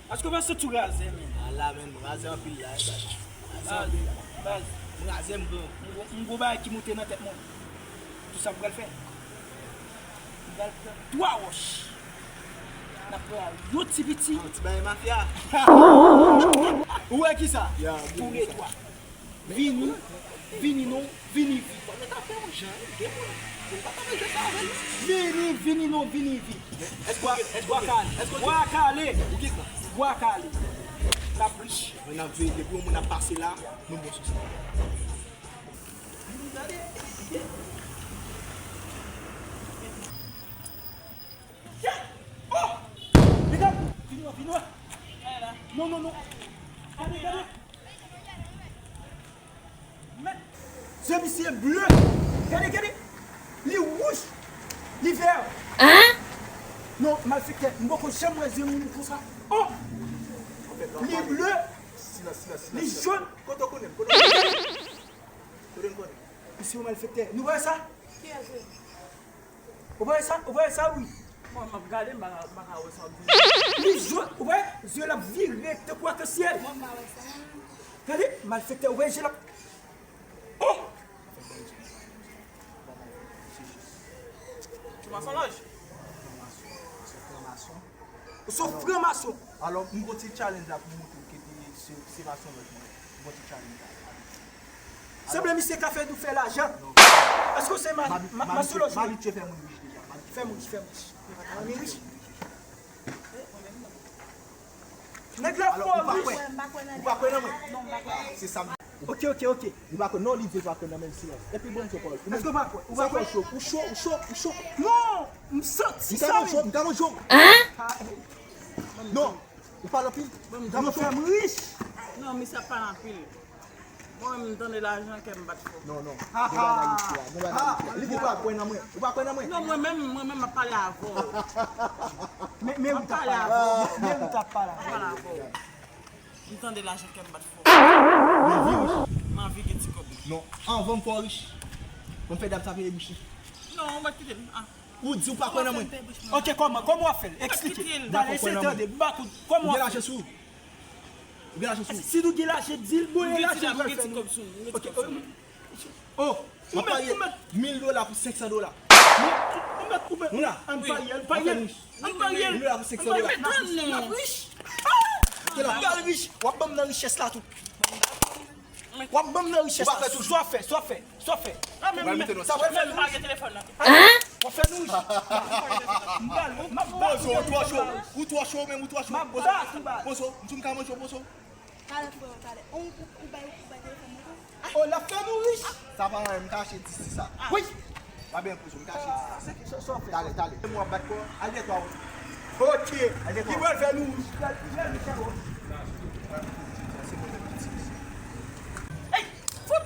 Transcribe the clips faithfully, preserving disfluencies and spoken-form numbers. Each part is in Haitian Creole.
Èske w pa santi w raze, men? Ala, men, m raze anpil la, e, baz. M raze anpil la. Baz, baz. M raze, m gwo. M gwo, m gwo bagay ki moute nan tèt mwen. Tout sa m pral fè. M pral pran twa wòch. N ap pran yon ti piti. Yon ti bagay mafya. Ou wè kisa? Ya, m wè kisa. Toulètwa. Vini, vini non, vini vi. Fò nou ta fè yon jan, de moun. Pou nou pa ta fè jwe sa avè l, non. Vini, vini non, vini vi. Bwa, bwa kale, bwa kale, bwa kale. N ap rich. Mwen, n ap veye, depi yon moun ap pase la, nou bon sou sa. Oh! Medam, vini wè, vini wè. Non, non, non. Gade, gade. Mèt, zye misye ble. Gade, gade. Li wouj. Li vè. Hein? Non, malfektè, m poko janm wè zye moun konsa. Oh! Li ble. Silans, silans, silans. Li jòn. Kote w konnen m? Kote w konnen m? Kote w konnen m? Misye yon malfektè. Nou wè sa? Kiyès li? Ou pa wè sa? Ou pa wè sa, wi? Mwen, m ap gade, m pa, m pa ka wè sa w ap di. Li jwe, ou wè, zye l ap vire tankou akansyèl. Mwen, m pa wè sa. Gade, malfektè, ou wè je l ap. Oh! Ti mason laj. Ou se yon franmason. Alò, m gon ti challenge la pou m montre w ke se, se masonlòj mwen. M gon ti challenge la. Sanble misye ka fè nou fè lajan. Èske w se ma-, ma-, masolòj? M abitye fè moun rich deja. Fè m rich, fè m rich. Fè m rich. Nèg la fò rich. Ou pa kwè nan mwen? Se sa m. Ok, ok, ok. Ou pa kwè, non, li di ou pa kwè nan menm silans. Epi bon, se pawòl. Èske w pa kwè? Ou pa kwè? Ou cho, ou cho, ou cho, ou cho. Non, m santi sa. M ka manjè w, m ka manjè w. Non, ou pale anpil. M ka manjè w. Fè m rich. Non, misye ap pale anpil. Mwen menm, m tande lajan, kè m bat fò. Non, non. Gen bagay isi a, gen bagay isi a. Li di ou pa kwè nan mwen. Ou pa kwè nan mwen? Non, mwen menm, mwen menm, m ap pale avè w. Men, men ou t ap pale avè w. Men ou t ap pale avè w. M ap pale avè w. M tande lajan, kè m bat fò. M anvi, wi. M anvi gen ti kòb. Non, anvan m fè w rich, ban m fè dam sa peye bouch li. Non, ou mèt kite l. Ah. Ou di ou pa kwè nan mwen. Ok, kòman? Kòman w ap fè l? Eksplike. Dakò, eseye tande. M pa konn kòman w ap fè l. Ou gen lajan sou ou? Ou gen lajan sou ou? Si nou gen lajan, di l, bon, gen lajan, nou pral fè nou. Ok, ok. Oh, m ap parye mil dola pou senk san dola. Ou mèt, ou mèt, ou mèt. Nou la. Ann parye, ann parye. Ann parye. Mil dola pou senk san dola. N ap rich. N ap rich. W ap ban m nan richès la tou. W ap ban m nan richès la. Sa w ap fè, sa w ap fè, sa w ap fè. Sa w ap fè nou rich. M ap ba l, m ap ba l. Pozo, ou twò cho. Ou twò cho, menm ou twò cho. M ap ba l. Pozo, m di w m ka manje w, Pozo. Talè, frè, talè. On, ou, ou bay, ou bay telefòn mwen tou? Oh, l ap fè nou rich. Sa pa anyen, m kache dis sou sa. Wi. Pa byen Pozo, m kache dis sou sa. Sa, sa, sa w fè? Talè, talè. Se mwen w ap bat kò. Al dèyè twa wòch. Ok. Al dèyè twa wòch. Li pral fè nou rich. Li pral fè nou rich. Ey, fout.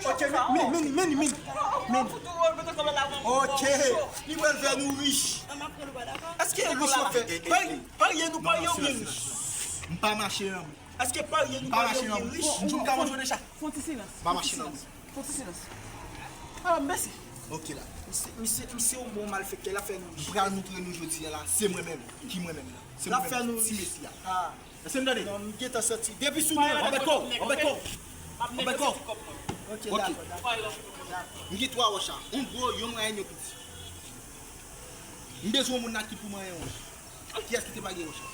Ok, men, men, men, men, men. Ok. Li pral fè nou rich. Èske rich w ap fè? Parye, parye nou, parye ou byen rich? M pa mache nan moun. Èske parye nou, parye ou byen rich? M di w m ka manje w deja. Fon ti silans. M pa mache nan moun. Fon ti silans. Ah, mèsi. Ok la. Misye, misye, misye yon bon malfektè, l ap fè nou rich. M pral moutre nou jodi a la, se mwen menm ki mwen menm nan. Se mwen menm ti mesi a. Ah. Èske n tande? Non, m gentan santi. Depi sou mwen. Anbèt kò w, anbèt kò w. Anbèt kò w. Ok, dakò, dakò. M gen twa wòch la. Yon gwo, yon mwayèn, yon piti. M bezwen yon moun la ki pou manyen wòch. Kiyès ki te pa gen wòch la?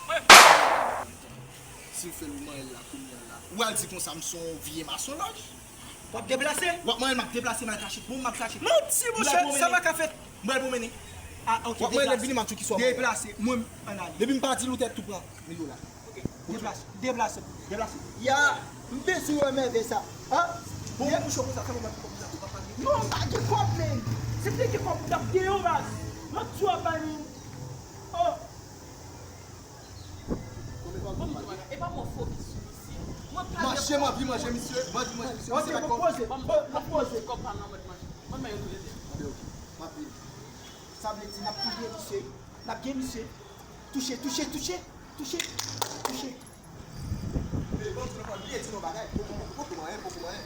Si w fè l, ou manyen l la, kounye a la. Ou al di konsa, m se yon vye masonlòj. W ap deplase? W ap manyen l, m ap deplase, m al kache. Bon, m ap kache. Manti, monchè, sa pa ka fèt. M pral pwomennen. Ah, ok, deplase. W ap manyen l, vini, m ap di w ki sa w manyen. Deplase, mwen, ann ale. Depi m pa di l, ou tèt tou pran. Mil dola. Deplase, deplase, deplase. Ya, m bezwen wè mèvèy sa. An? Bon, ou cho konsa, sa pa bat kòb la, ou pa pale. Non, m pa gen kòb, men. Si m te gen kòb, m t ap gen yo, baz. Manti w ap bay moun. Oh. Mache, m anvi manje misye. M anvi manje misye. M anvi manje misye. Ok, m ap poze, m ap poze. Kòb pa nan mèt manje. Mwen, men yo tou le de. Anben, ok. M ap vini. Sa vle di, n ap touye misye. N ap gen misye. Touche, touche, touche. Touche. Men, bon, m poko bliye di nou bagay. Poko, poko manyen, poko manyen.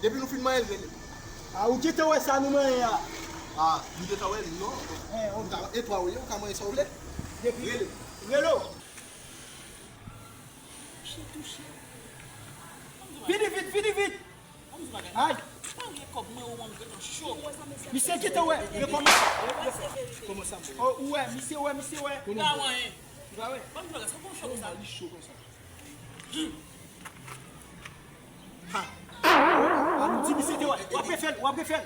Depi nou fin manyen l, rele m. Ah, ou gentan wè sa nou manyen a? Ah, m gentan wè l, non. Eh, ok. Ou ka, e twa ou ye, ou ka manyen sa ou vle. Depi rele m. Relo. Vini vit, vini vit. Ay. Misye kite wè. Yo kòman? Kòman sa? Oh, ou wè, misye wè, misye wè. Ou pa wè. Ou pa wè. Li cho konsa. Ha. Ah, m di misye te wè. W ap refè l, w ap refè l.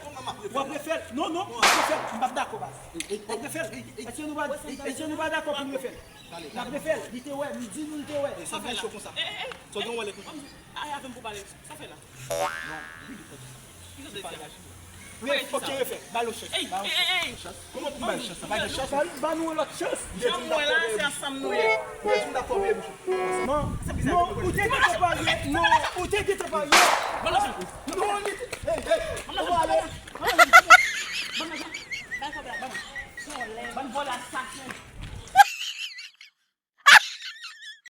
W ap refè l. Non, non, w ap refè l. M p ap dakò, baz. W ap refè l. Èske nou pa, èske nou pa dakò pou n refè l? N ap refè l. Li te wè, m di nou l te wè. Sa fè la. Sa w gen wè lè konsa? Ay, avè m pou pale. Sa fè la. Non, li di konsa. Ki sa w vle di la? Wi, ok, refè. Ba l yon chans. Ey, ey, ey, ey. Kòman pou bay chans? Ba l chans. Ba, ba nou yon lòt chans. Jan m wè la, se ansanm nou ye. Non, non, ou te gentan parye. Non, ou te gentan parye. Ban m lajan. Non, li te, ey, ey, ou ale. Ban m lajan. Ban m lajan. Ban m vòlè asasen.